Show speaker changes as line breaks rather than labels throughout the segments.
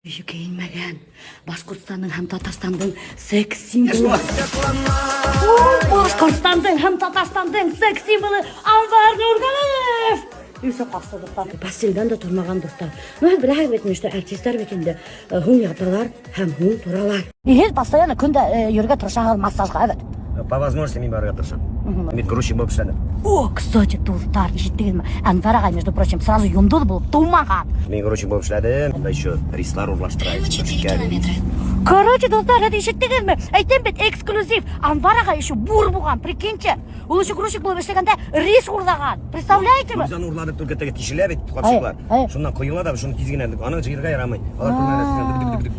Еще кейенмәгән. Башкортстанның һәм Татарстанның секс символы. Башкортстанның һәм Татарстанның секс символы Анвар Нургалиев. Юкса касты дуслар. Постельдән дә тормаган дуслар. Ну, һеҙ беләһегеҙ бит, что артистлар бит инде һуң яталар һәм һуң торалар. И һеҙ постоянно көндә йөрөргә тырышаһығыҙ массажға, әбәт.
По возможности мин барырға тырышам. Мин грузчик булып эшләдем.
О, кстати, дуҫтар, ишеттегеҙме? Әнвәр ағай, между прочим, сразу йондоҙ булып тыумаған.
Мин грузчик булып эшләдем. Унда еще рислар урлаштыра.
Короче, дуҫтар, һеҙ ишеттегеҙме? Әйтәм бит, эксклюзив. Әнвәр ағай еще бур булған, прикиньте. Ул еще грузчик булып эшләгәндә рис урлаған. Представляете мы?
Без аны урладык, только теге тишелә бит капчыклар. Шуннан коела да, шуны тиз генә аны җыярга ярамый. Алар күрмәгән.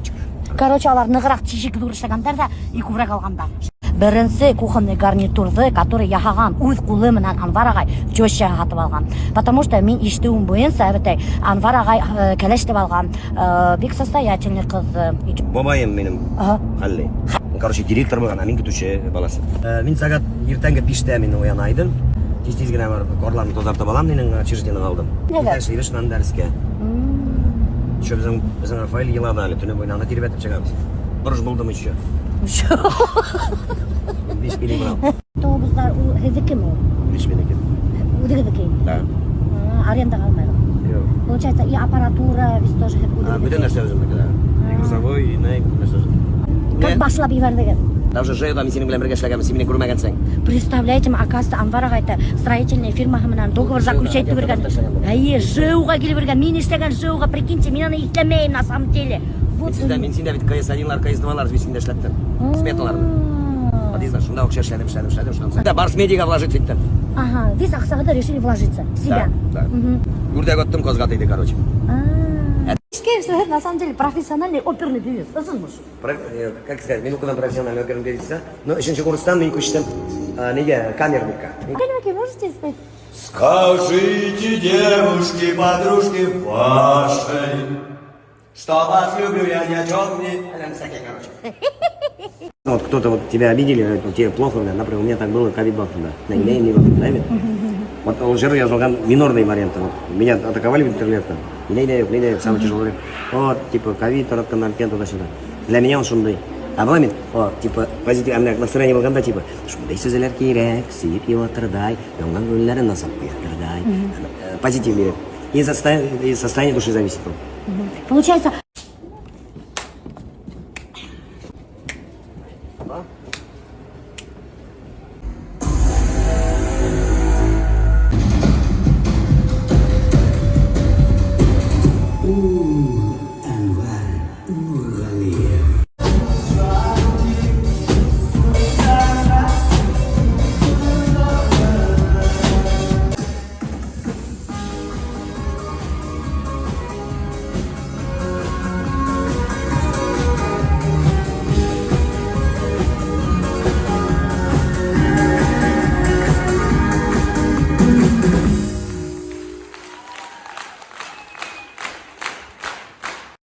Короче, алар ныграк тишек зур эшләгәннәр дә и күбрәк алганнар. Беренсе кухонный гарнитурҙы, который яһаған үҙ ҡулы менән Анвар ағай тещаға һатып алған. Потому что мин ишетеүем буйынса, әбетәй, Анвар ағай кәләш тип алған, бик состоятельный ҡыҙ.
Бабайым минем хәлле. Короче, директор булган, ә мин көтүче баласы. Мин сәгать иртәнге 5-тә мин уяна идем. Тиз-тиз генә барып карларны тазартып алам, минем общежитиеның алдым.
Нәгә?
Эшлибез шуннан дәрескә. Еще безнең Рафаэль елады әле, төне буена аны тирбәтеп чыгабыз. Борыш булдым еще. 5 килограмм.
Автобуслар ул һеҙҙекеме ул?
5 минеке.
Үҙегеҙҙеке инде.
Да.
Арендаға алмайһығыҙ.
Юк.
Получается, и аппаратура весь тоже һеҙ үҙегеҙҙеке.
Бөтен нәрсә үземнеке, да. И грузовой, и ни, бөтен нәрсә үземнеке.
Как башлап ебәрҙегеҙ?
Даже ЖЭУ-да мин синең белән бергә эшләгәнмен, син мине күрмәгәнсең.
Представляете, оказывается, Анвар ағай әйтә, строительная фирмаһы менән договор заключать итеп биргән. Әйе, ЖЭУ-ға килеп биргән. Мин эшләгән ЖЭУ-ға, прикиньте, мин аны иҫләмәйем на самом деле.
Вот. Мин синдә бит КС-1-лар, КС-2-лар бит синдә эшләттем. Сметаларны. Подъездда шунда акча эшләдем, эшләдем, эшләдем, шуннан соң. Да, Барс Медиага вложиться иттем.
Ага, весь аҡсағыҙҙы решили вложиться в себя.
Да, да. Үрҙәк оттом, ҡаҙға тейҙе, короче.
Ишетәһегеҙ, на самом деле профессиональный оперный певец. Ысынмы шул?
Как сказать, мин укыдым профессиональный оперный певица, но өченче курстан мин күчтем нигә, камерникка.
Камерники можете спеть?
Скажите, девушке, подружке вашей, что вас люблю я ни о чем не...
Вот кто-то вот тебя обидели, вот тебе плохо, например, у меня так было ковид вакытында. Не, не вакытында, Вот ул җыр язылган минорный варианты. Вот меня атаковали в интернетте. Не, не, не, самый тяжелый. Вот, типа, ковид таратканнар икән туда-сюда. Для меня он шундый. Ә болай мин, о, типа, позитив, ә менә настроение булганда, типа, шундый сүзләр кирәк, сөеп юатырдай, янган күңелләрен назап куятырдай. Позитив бирә. И состояние души зависит.
Получается,
Әнвәр.